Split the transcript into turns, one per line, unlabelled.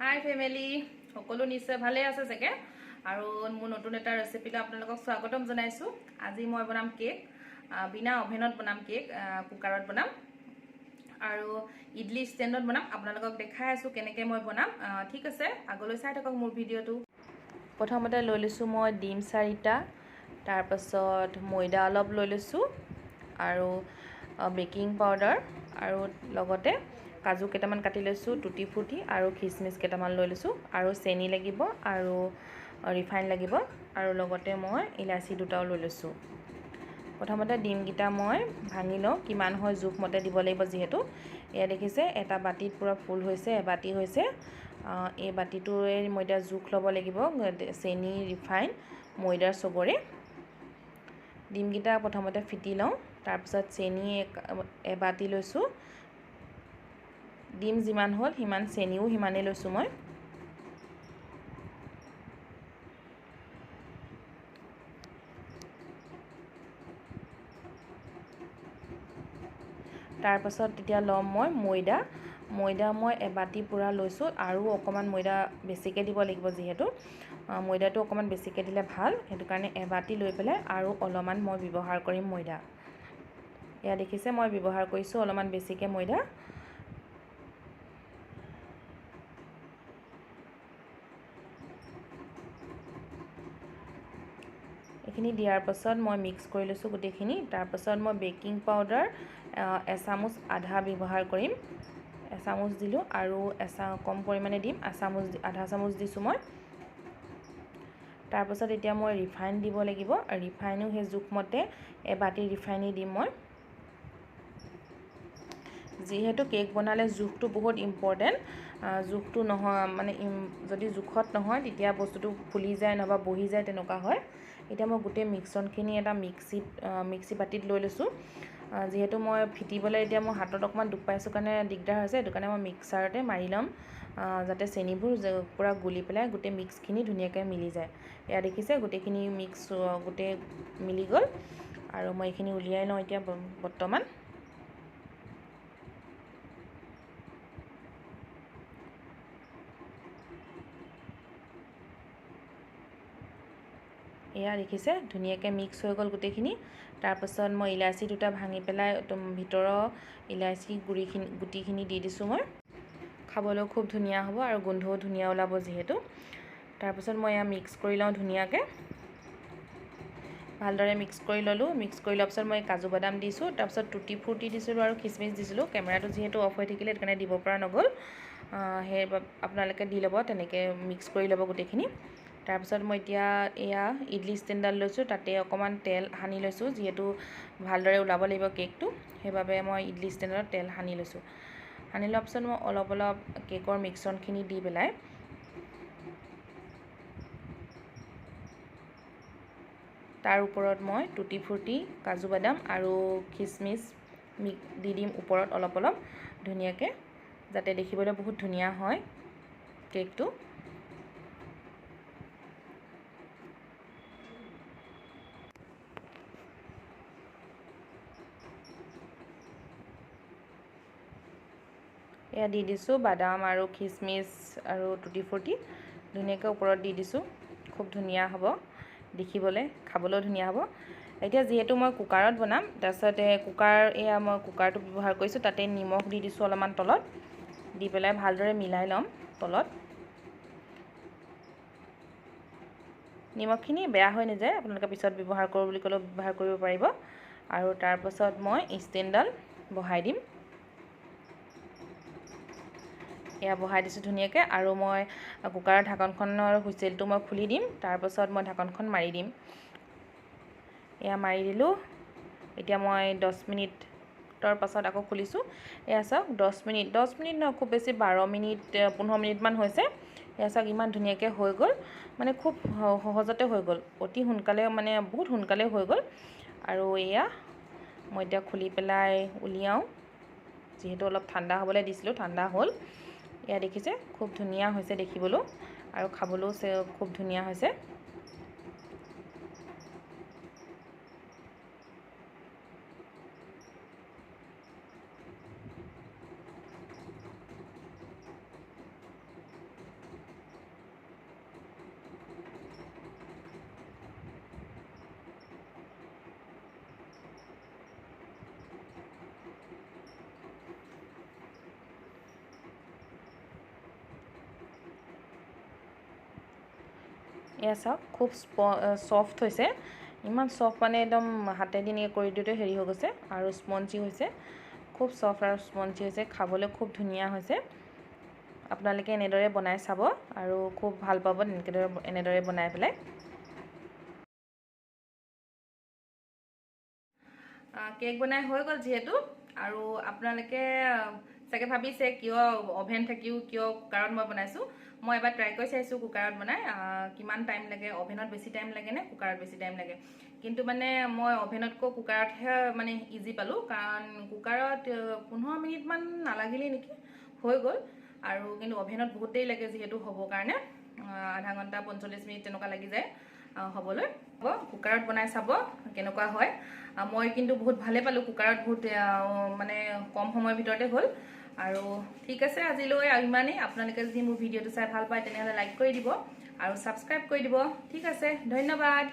হাই family, সকলো নিশ্চয় ভালে আছে চাগে। আৰু মোৰ নতুন এটা ৰেচিপিলৈ আপোনালোকক স্বাগতম জনাইছোঁ। আজি মই বনাম কেক, বিনা অভেনত বনাম কেক, কুকাৰত বনাম আৰু ইডলি ষ্টেণ্ডত বনাম। আপোনালোকক দেখাই আছোঁ কেনেকৈ মই বনাম। ঠিক আছে, আগলৈ চাই থাকক মোৰ ভিডিঅ'টো। প্ৰথমতে লৈ লৈছোঁ মই ডিম 4টা, তাৰপাছত ময়দা অলপ লৈ লৈছোঁ আৰু বেকিং পাউডাৰ আৰু লগতে কাজু কেইটামান কাটি লৈছোঁ, টুটি ফুটি আৰু খিচমিচ কেইটামান লৈ লৈছোঁ আৰু চেনি লাগিব আৰু ৰিফাইন লাগিব আৰু লগতে মই ইলাচি দুটাও লৈ লৈছোঁ। প্ৰথমতে ডিমকেইটা মই ভাঙি লওঁ, কিমান হয় জোখমতে দিব লাগিব। যিহেতু এয়া দেখিছে এটা বাতিত পূৰা ফুল হৈছে, এবাতি হৈছে। এই বাতিটোৰে মই এতিয়া জোখ ল'ব লাগিব, চেনি, ৰিফাইন, ময়দাৰ চবৰে। ডিমকেইটা প্ৰথমতে ফিটি লওঁ, তাৰপিছত চেনি এবাতি লৈছোঁ। ডিম যিমান হ'ল সিমান চেনিও সিমানেই লৈছোঁ মই। তাৰপাছত তেতিয়া ল'ম মই ময়দা। ময়দা মই এবাতি পূৰা লৈছোঁ আৰু অকণমান ময়দা বেছিকৈ দিব লাগিব, যিহেতু ময়দাটো অকণমান বেছিকৈ দিলে ভাল, সেইটো কাৰণে এবাতি লৈ পেলাই আৰু অলপমান মই ব্যৱহাৰ কৰিম ময়দা। এয়া দেখিছে মই ব্যৱহাৰ কৰিছোঁ অলপমান বেছিকৈ ময়দা। এইখিনি দিয়াৰ পাছত মই মিক্স কৰি লৈছোঁ গোটেইখিনি। তাৰপাছত মই বেকিং পাউডাৰ এচামুচ আধা ব্যৱহাৰ কৰিম। এচামুচ দিলোঁ আৰু কম পৰিমাণে দিম, আধা চামুচ দিছোঁ মই। তাৰপাছত এতিয়া মই ৰিফাইন দিব লাগিব। ৰিফাইনো সেই জোখমতে এবাতি ৰিফাইনেই দিম মই। যিহেতু কেক বনালে জোখটো বহুত ইম্পৰ্টেণ্ট, জোখটো নহয় মানে যদি জোখত নহয় তেতিয়া বস্তুটো ফুলি যায় নহ'বা বহি যায়, তেনেকুৱা হয়। এতিয়া মই গোটেই মিক্সনখিনি এটা মিক্সি বাতিত লৈ লৈছোঁ। যিহেতু মই ফিটিবলৈ এতিয়া মোৰ হাতত অকণমান দুখ পাইছোঁ কাৰণে দিগদাৰ হৈছে, সেইটো কাৰণে মই মিক্সাৰতে মাৰি ল'ম, যাতে চেনিবোৰ পূৰা গুলি পেলাই গোটেই মিক্সখিনি ধুনীয়াকৈ মিলি যায়। এয়া দেখিছে গোটেইখিনি মিক্স গোটেই মিলি গ'ল আৰু মই এইখিনি উলিয়াই লওঁ এতিয়া বৰ্তমান। এয়া দেখিছে ধুনীয়াকৈ মিক্স হৈ গ'ল গোটেইখিনি। তাৰপাছত মই ইলাচি দুটা ভাঙি পেলাই ভিতৰৰ ইলাচি গুটিখিনি দি দিছোঁ মই। খাবলৈও খুব ধুনীয়া হ'ব আৰু গোন্ধও ধুনীয়া ওলাব যিহেতু। তাৰপাছত মই এয়া মিক্স কৰি লওঁ ধুনীয়াকৈ, ভালদৰে মিক্স কৰি ল'লোঁ। মিক্স কৰি লোৱাৰ পিছত মই কাজু বাদাম দিছোঁ, তাৰপিছত টুটি ফ্ৰুটি দিছিলোঁ আৰু খিচমিচ দিছিলোঁ। কেমেৰাটো যিহেতু অফ হৈ থাকিলে সেইটো কাৰণে দিব পৰা নগ'ল, সেই আপোনালোকে দি ল'ব, তেনেকৈ মিক্স কৰি ল'ব গোটেইখিনি। তাৰপিছত মই এতিয়া এয়া ইডলি ষ্টেণ্ডডাল লৈছোঁ, তাতে অকণমান তেল সানি লৈছোঁ, যিহেতু ভালদৰে ওলাব লাগিব কেকটো, সেইবাবে মই ইডলি ষ্টেণ্ডত তেল সানি লৈছোঁ। সানি লোৱাৰ পিছত মই অলপ অলপ কেকৰ মিক্সনখিনি দি পেলাই তাৰ ওপৰত মই টুটি ফ্ৰুটি, কাজু বাদাম আৰু খিচমিচ দি দিম ওপৰত অলপ অলপ ধুনীয়াকৈ, যাতে দেখিবলৈ বহুত ধুনীয়া হয় কেকটো। এয়া দি দিছোঁ বাদাম আৰু খিচমিচ আৰু টুটি ফ্ৰুটি ধুনীয়াকৈ ওপৰত দি দিছোঁ। খুব ধুনীয়া হ'ব দেখিবলৈ, খাবলৈও ধুনীয়া হ'ব। এতিয়া যিহেতু মই কুকাৰত বনাম, তাৰপিছতে এয়া মই কুকাৰটো ব্যৱহাৰ কৰিছোঁ, তাতে নিমখ দি দিছোঁ অলপমান তলত দি পেলাই ভালদৰে মিলাই ল'ম। তলত নিমখখিনি বেয়া হৈ নাযায়, আপোনালোকে পিছত ব্যৱহাৰ কৰোঁ বুলি ক'লেও ব্যৱহাৰ কৰিব পাৰিব। আৰু তাৰপাছত মই ষ্টেণ্ডডাল বহাই দিম। এয়া বহাই দিছোঁ ধুনীয়াকৈ আৰু মই কুকাৰৰ ঢাকনখনৰ হুইচেলটো মই খুলি দিম, তাৰপাছত মই ঢাকনখন মাৰি দিম। এয়া মাৰি দিলোঁ। এতিয়া মই 10 মিনিটৰ পাছত আকৌ খুলিছোঁ। এয়া চাওক 10 মিনিট নহয়, খুব বেছি 12 মিনিট 15 মিনিটমান হৈছে। এয়া চাওক ইমান ধুনীয়াকৈ হৈ গ'ল, মানে খুব সহজতে হৈ গ'ল, অতি সোনকালে, মানে বহুত সোনকালে হৈ গ'ল। আৰু এয়া মই এতিয়া খুলি পেলাই উলিয়াওঁ, যিহেতু অলপ ঠাণ্ডা হ'বলৈ দিছিলোঁ, ঠাণ্ডা হ'ল। এয়া দেখিছে খুব ধুনীয়া হৈছে দেখিবলৈও আৰু খাবলৈও খুব ধুনীয়া হৈছে। এয়া চাওক, খুব ছফ্ট হৈছে। ইমান ছফ্ট, মানে একদম হাতেদি এনেকৈ কৰি দিওঁতে হেৰি হৈ গৈছে আৰু স্পঞ্জি হৈছে। খুব ছফ্ট আৰু স্পঞ্জি হৈছে, খাবলৈ খুব ধুনীয়া হৈছে। আপোনালোকে এনেদৰে বনাই চাব আৰু খুব ভাল পাব এনেদৰে বনাই পেলাই। কেক বনাই হৈ গ'ল যিহেতু, আৰু আপোনালোকে চাগে ভাবিছে কিয় অভেন থাকিও কিয় কুকাৰত মই বনাইছোঁ। মই এবাৰ ট্ৰাই কৰি চাইছোঁ কুকাৰত বনাই কিমান টাইম লাগে, অভেনত বেছি টাইম লাগে নে কুকাৰত বেছি টাইম লাগে। কিন্তু মানে মই অভেনতকৈ কুকাৰতহে মানে ইজি পালোঁ, কাৰণ কুকাৰত 15 মিনিটমান নালাগিলেই নেকি, হৈ গ'ল। আৰু কিন্তু অভেনত বহুত দেৰি লাগে যিহেতু হ'বৰ কাৰণে, আধা ঘণ্টা 45 মিনিট তেনেকুৱা লাগি যায় হ'বলৈ। কুকাৰত বনাই চাব কেনেকুৱা হয়। মই কিন্তু বহুত ভালেই পালোঁ কুকাৰত, বহুত মানে কম সময়ৰ ভিতৰতে হ'ল। আৰু ঠিক আছে, আজিলৈ আৰু ইমানেই। আপোনালোকে যদি মোৰ ভিডিঅ'টো চাই ভাল পায় তেনেহ'লে লাইক কৰি দিব আৰু ছাবস্ক্ৰাইব কৰি দিব। ঠিক আছে, ধন্যবাদ।